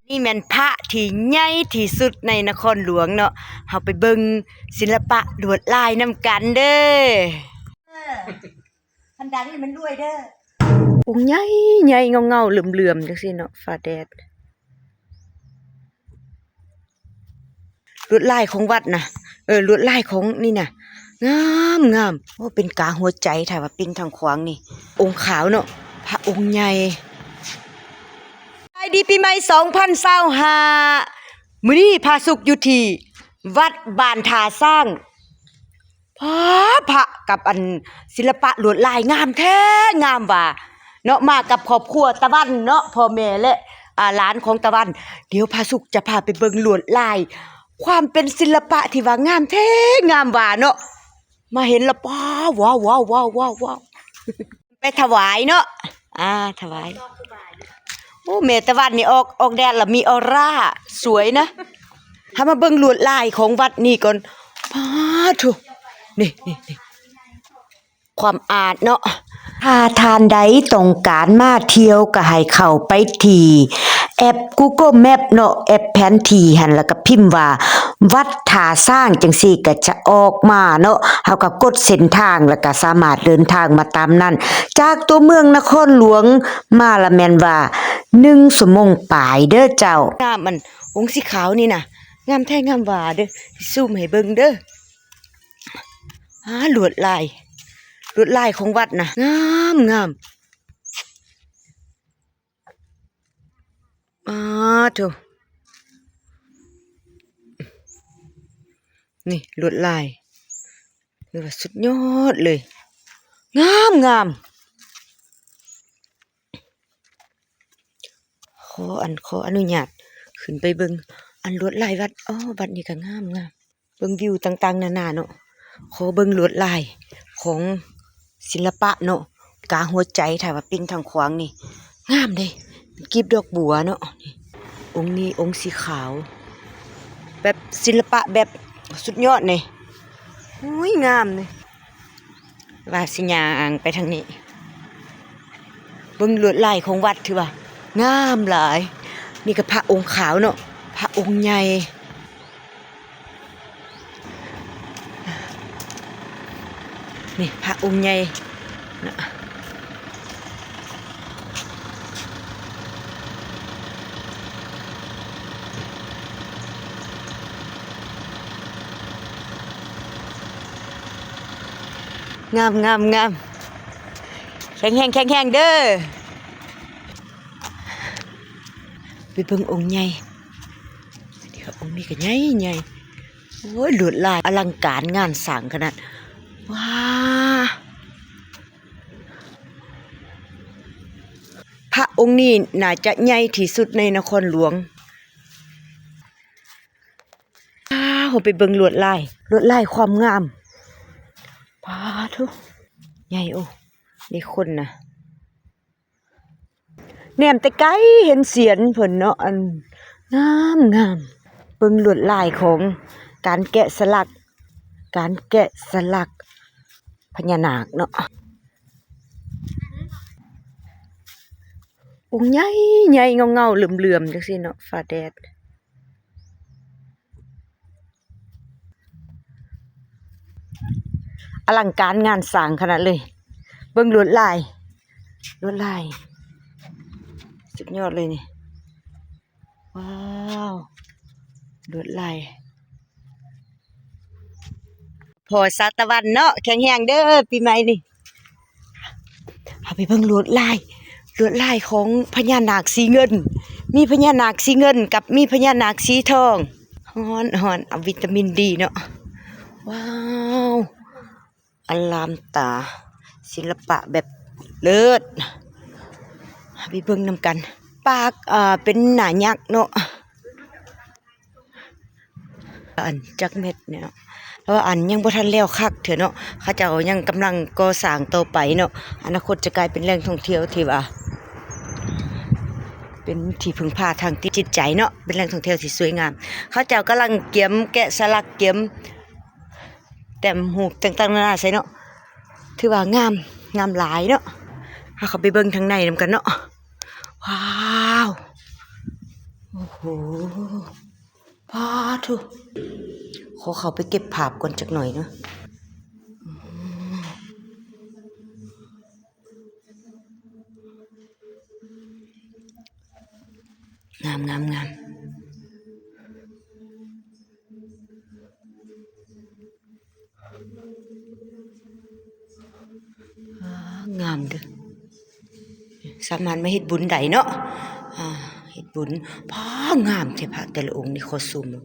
ນີ້ແມ່ນພະທີ່ໃຫຍ່ທີ່ສຸດໃນນະຄອນຫຼວງເນາະ. ເຮົາໄປເບິ່ງສິລະປະລວດລາຍນຳກັນເດີ້. ຄັນດັງນີ້ມັນລວຍເດີ້. ອົງໃຫຍ່ໆ ເຫງົາໆ ເຫຼືອມໆ ຈັ່ງຊີ້ເນາະ ຟ້າແດດ. ລວດລາຍຂອງວັດນະ ເອີ ລວດລາຍຂອງນີ້ນະ ງາມໆ. ໂອ້ ເປັນກາຫົວໃຈ ຖ້າວ່າເປັນທາງຂວາງນີ້ ອົງຂາວເນາະ ພະອົງໃຫຍ່. ສະບາຍດີປີໃໝ່ສອງພັນຊາວຫ້າ ມື້ນີ້ພາສຸກຢູ່ທີ່ວັດບ້ານທ່າຊ້າງ. ພາ ພະກັບອັນສິລະປະລວດລາຍງາມແທ້ງາມວ່າເນາະ. ມາກັບຄອບຄົວຕາວັນເນາະ ພໍ່ແມ່ ແລະ ອາ ຫຼານຂອງຕາວັນ. ດຽວພາສຸກຈະພາໄປເບິ່ງລວດລາຍ ຄວາມເປັນສິລະປະທີ່ວ່າງາມແທ້ງາມວ່າເນາະ. ມາເຫັນແລ້ວ ປາ ວ້າວໆໆໆ ໄປຖວາຍເນາະ ອາ ຖວາຍ. ໂອ້ ແມ່ຕາວັນນີ້ອອກ ອອກແດດລະມີອອຣາ ສວຍນະ. ເຮົາມາເບິ່ງລວດລາຍຂອງວັດນີ້ກ່ອນ. ປາໂທ້ ນີ້ໆໆ ຄວາມອາດເນາະ. ຖ້າທ່ານໃດຕ້ອງການມາທ່ຽວ ກໍໃຫ້ເຂົ້າໄປທີ່ແອັບ Google Map ເນາະ ແອັບແຜນທີ່ຫັ້ນ ແລ້ວກໍພິມວ່າ ວັດທ່າຊ້າງ ຈັ່ງຊີ້ກໍຈະອອກມາເນາະ. ເຮົາກໍກົດເສັ້ນທາງ ແລ້ວກໍສາມາດເດີນທາງມາຕາມນັ້ນ ຈາກຕົວເມືອງນະຄອນຫຼວງມາລະແມ່ນວ່າໜຶ່ງຊົ່ວໂມງປາຍເດີ້ເຈົ້າ. ງາມ ອັນອົງສີຂາວນີ້ນະ ງາມແທ້ງາມວ່າເດີ້. ຊູມໃຫ້ເບິ່ງເດີ້. ອາ ລວດລາຍ ລວດລາຍຂອງວັດນະ ງາມໆ. ອາໂທ້ ນີ້ລວດລາຍ ຖືວ່າສຸດຍອດເລີຍ ງາມໆ. ຂໍອັນ ຂໍອະນຸຍາດຂຶ້ນໄປເບິ່ງອັນລວດລາຍວັດ. ອໍ ວັດນີ້ກໍງາມໆ. ເບິ່ງວິວຕ່າງໆນານາເນາະ. ຂໍເບິ່ງລວດລາຍຂອງສິລະປະເນາະ ກາຫົວໃຈ ຖ້າວ່າເປັນທາງຂວາງນີ້ ງາມເດ້ ເປັນກີບດອກບົວເນາະ. ນີ້ ອົງນີ້ ອົງສີຂາວ ແບບສິລະປະແບບສຸດຍອດນີ້. ໂອ້ຍ ງາມເດ້. ວ່າຊິຍ່າງໄປທາງນີ້ ເບິ່ງລວດລາຍຂອງວັດ ຖືວ່າງາມຫຼາຍ. ນີ້ກໍພະອົງຂາວເນາະ ພະອົງໃຫຍ່ ນີ້ພະອົງໃຫຍ່ເນາະ. ງາມ ງາມ ງາມ ແຂງແຮງ ແຂງແຮງເດີ້. ໄປເບິ່ງອົງໃຫຍ່ ດຽວ ອົງນີ້ກໍໃຫຍ່ ໃຫຍ່. ໂອ້ຍ ລວດລາຍອະລັງການງານສ້າງຂະໜາດ ວ້າ. ພະອົງນີ້ໜ້າຈະໃຫຍ່ທີ່ສຸດໃນນະຄອນຫຼວງ. ອ້າວ ເຮົາໄປເບິ່ງລວດລາຍ ລວດລາຍຄວາມງາມ. ປາໂທ້ ໃຫຍ່ ໂອ້ ເດຄົນນະ ແນມແຕ່ໄກເຫັນສຽນເພິ່ນເນາະ ອັນງາມໆ. ເບິ່ງລວດລາຍຂອງການແກະສະຫຼັກ ການແກະສະຫຼັກພະຍານາກເນາະ. ອົງໃຫຍ່ໆ ເຫງົາໆ ເຫຼືອມໆ ຈັ່ງຊີ້ເນາະ ຟ້າແດດ. ອະລັງການງານສ້າງຂະໜາດເລີຍ. ເບິ່ງລວດລາຍ ລວດລາຍ ສຸດຍອດເລີຍນີ້. ວ້າວ ລວດລາຍ. ພໍ່ສາຕະວັນເນາະ ແຂງແຮງເດີ້ ປີໃໝ່ນີ້. ເຮົາໄປເບິ່ງລວດລາຍ ລວດລາຍຂອງພະຍານາກສີເງິນ. ມີພະຍານາກສີເງິນກັບມີພະຍານາກສີທອງ. ຮ້ອນໆ ເອົາວິຕາມິນດີເນາະ. ວ້າວ ອະລາມຕາ ສິລະປະແບບເລີດ. ເຮົາໄປເບິ່ງນຳກັນ. ປາກ ເປັນໜ້າຍັກເນາະ. ອັນຈັກແມັດນີ້ເນາະ ເພາະວ່າອັນຍັງບໍ່ທັນແລ້ວຄັກເທື່ອເນາະ. ເຂົາເຈົ້າຍັງກຳລັງກໍ່ສ້າງຕໍ່ໄປເນາະ. ອະນາຄົດຈະກາຍເປັນແຫຼ່ງທ່ອງທ່ຽວທີ່ວ່າເປັນທີ່ເພິ່ງພາທາງຈິດໃຈເນາະ ເປັນແຫຼ່ງທ່ອງທ່ຽວທີ່ສວຍງາມ. ເຂົາເຈົ້າກຳລັງກຽມແກະສະຫຼັກ ກຽມແຕ້ມຮູບຕ່າງໆນານາໃສ່ເນາະ. ຖືວ່າງາມ ງາມຫຼາຍເນາະ. ເຮົາເຂົ້າໄປເບິ່ງທາງໃນນຳກັນເນາະ. ວ້າວ ໂອ້ໂຫ ປາໂທ້ ຂໍເຂົ້າໄປເກັບພາບກ່ອນຈັກໜ້ອຍເນາະ. ງາມ ງາມ ງາມ. ອ່າ ງາມເດີ້ ສາມາດມາເຮັດບຸນໄດ້ເນາະ. ອ່າ ເຮັດບຸນ ປ້າ ງາມແທ້ ພະແຕ່ລະອົງນີ້ ຂໍຊູມເບິ່ງ.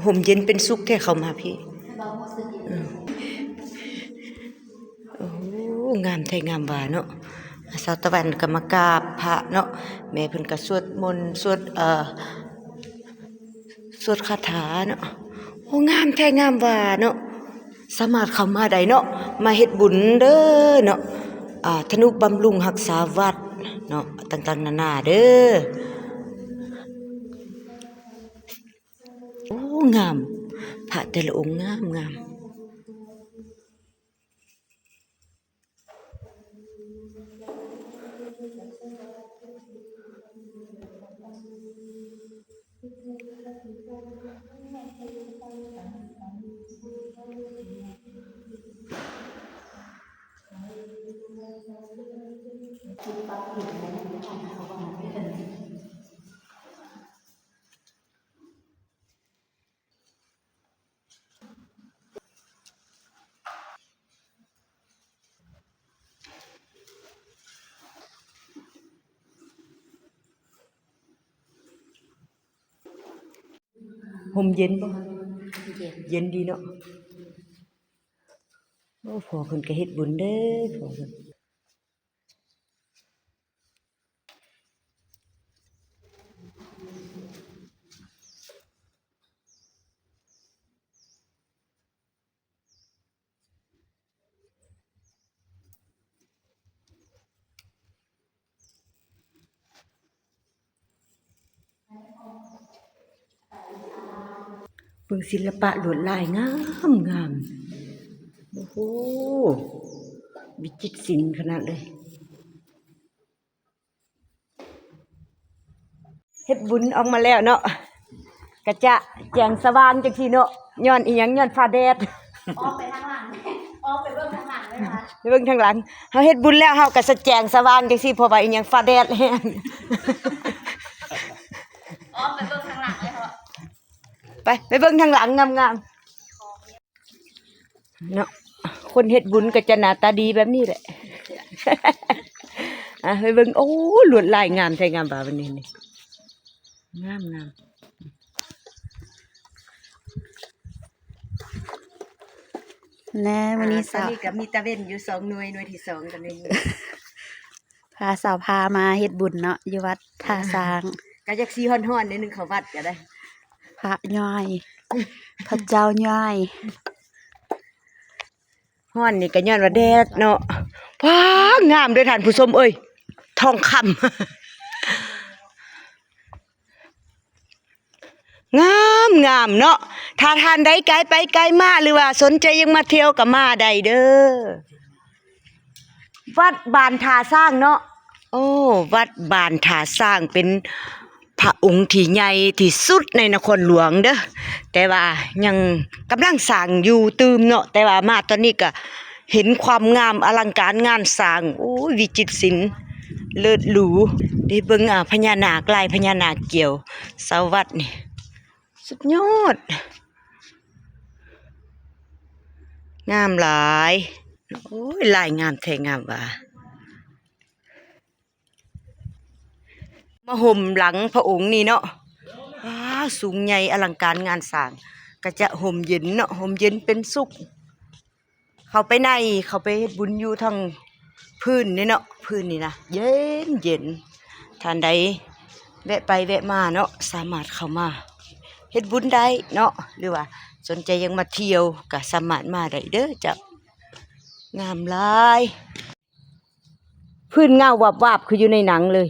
ຮົ່ມເຢັນເປັນສຸກແທ້ ເຂົ້າມາພີ້. ເອີ ໂອ້ ງາມແທ້ງາມວ່າເນາະ. ສາວຕາວັນກໍມາກາບພະເນາະ, ແມ່ເພິ່ນກໍສວດມົນ ສວດ ເອີ ສວດຄາຖາເນາະ. ໂອ້ ງາມແທ້ງາມວ່າເນາະ. ສາມາດເຂົ້າມາໄດ້ເນາະ ມາເຮັດບຸນເດີເນາະ. ອ່າ ທະນຸບຳລຸງຮັກສາວັດເນາະ ຕ່າງໆນານາເດີ. ໂອ້ ງາມ ພະແຕ່ລະອົງງາມໆ. ຮົ່ມເຢັນບໍ່? ເຢັນ ເຢັນດີເນາະ. ໂອ້ ພໍ່ເພິ່ນກໍເຮັດບຸນເດີ ພໍ່ເພິ່ນ. ເບິ່ງສິລະປະລວດລາຍງາມໆ. ໂອ້ໂຫ ວິຈິດສິນຂະໜາດເລີຍ. ເຮັດບຸນອອກມາແລ້ວເນາະ ກະຈະແຈ້ງສະຫວ່າງຈັ່ງຊີ້ເນາະ. ຍ້ອນອີ່ຫຍັງ? ຍ້ອນຟ້າແດດ. ອອກໄປທາງຫຼັງ ອອກໄປເບິ່ງທາງຫຼັງເລີຍຫວາ? ໄປເບິ່ງທາງຫຼັງ. ເຮົາເຮັດບຸນແລ້ວ ເຮົາກໍສະແຈ້ງສະຫວ່າງຈັ່ງຊີ້ ເພາະວ່າອີ່ຫຍັງ? ຟ້າແດດແຮງ. ອອກໄປເບິ່ງທາງຫຼັງເລີຍເນາະ. ໄປ ໄປເບິ່ງທາງຫຼັງງາມໆ. ເນາະ ຄົນເຮັດບຸນກໍຈະໜ້າຕາດີແບບນີ້ແຫຼະ. ອ່ະ ໄປເບິ່ງ. ໂອ້ ລວດລາຍງາມແທ້ງາມວ່າ ບັດນີ້ນີ້ ງາມໆ. ແນ່ ມື້ນີ້ ອ່າ ສາວ ຕອນນີ້ກໍມີຕາເວັນຢູ່ສອງໜ່ວຍ ໜ່ວຍທີສອງກໍມີ. ພາສາວພາມາເຮັດບຸນເນາະ ຢູ່ວັດທ່າຊ້າງ. ກໍຢາກຊິຮ້ອນໆໜ້ອຍໜຶ່ງ ເຂົ້າວັດກໍໄດ້. ພະຍ້ອຍ ພະເຈົ້າຍ້ອຍ. ຮ້ອນນີ້ກໍຍ້ອນວ່າແດດເນາະ. ວ້າ ງາມເດີ້ທ່ານຜູ້ຊົມເອີຍ ທອງຄຳ. ງາມໆເນາະ. ຖ້າທ່ານໃດໄກໄປໄກມາ ຫຼືວ່າສົນໃຈຢາກມາທ່ຽວກໍມາໄດ້ເດີ້. ວັດບ້ານທ່າຊ້າງເນາະ. ໂອ້ ວັດບ້ານທ່າຊ້າງເປັນພະອົງທີ່ໃຫຍ່ທີ່ສຸດໃນນະຄອນຫຼວງເດີ້ ແຕ່ວ່າຍັງກຳລັງສ້າງຢູ່ຕື່ມເນາະ. ແຕ່ວ່າມາຕອນນີ້ກໍເຫັນຄວາມງາມອະລັງການງານສ້າງ. ໂອ້ຍ ວິຈິດສິນເລີດຫຼູ. ໄດ້ເບິ່ງ ອ່າ ພະຍານາກ ລາຍພະຍານາກກ່ຽວເສົາວັດນີ້ ສຸດຍອດ ງາມຫຼາຍ. ໂອ້ຍ ລາຍງາມແທ້ງາມວ່າ. ມາຮົ່ມຫຼັງພະອົງນີ້ເນາະ. ວ້າ ສູງໃຫຍ່ອະລັງການງານສ້າງ ກະຈະຮົ່ມເຢັນເນາະ ຮົ່ມເຢັນເປັນສຸກ. ເຂົ້າໄປໃນ ເຂົ້າໄປເຮັດບຸນຢູ່ທາງພື້ນນີ້ເນາະ ພື້ນນີ້ນະ ເຢັນໆ. ທ່ານໃດແວະໄປແວະມາເນາະ ສາມາດເຂົ້າມາເຮັດບຸນໄດ້ເນາະ ຫຼືວ່າສົນໃຈຢາກມາທ່ຽວກໍສາມາດມາໄດ້ເດີ້ເຈົ້າ. ງາມຫຼາຍ. ພື້ນເງົາວາບໆ ຄືຢູ່ໃນໜັງເລີຍ.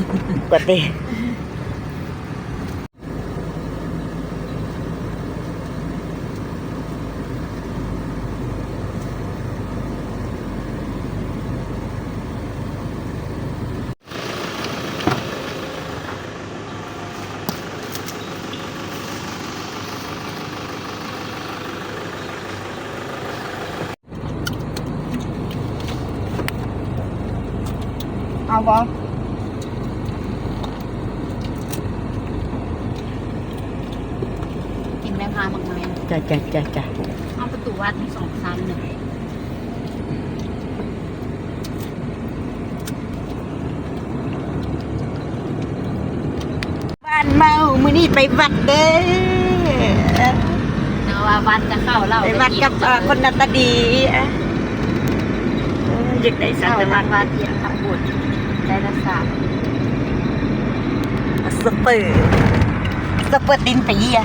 ກວ່າເຕ. ເອົາບໍ່? ກິນແມ່ຄ້າໝາກໄມ້. ຈ້າ ຈ້າ ຈ້າ ຈ້າ. ເອົາປະຕູວັດມີສອງຊັ້ນເນາະ. ບ້ານເມົາ ມື້ນີ້ໄປວັດເດີ້. ເນາະ ວ່າວັດຈະເຂົ້າເລົ່າ ໄປວັດກັບ ເອີ ຄົນໜ້າຕາດີ. ເອີ ຢາກໄດ້ສັດຕະວັດ ວັດທຳບຸນໄດ້ລະສາມ ສະເປີ ສະເປີຕີນເປຍ.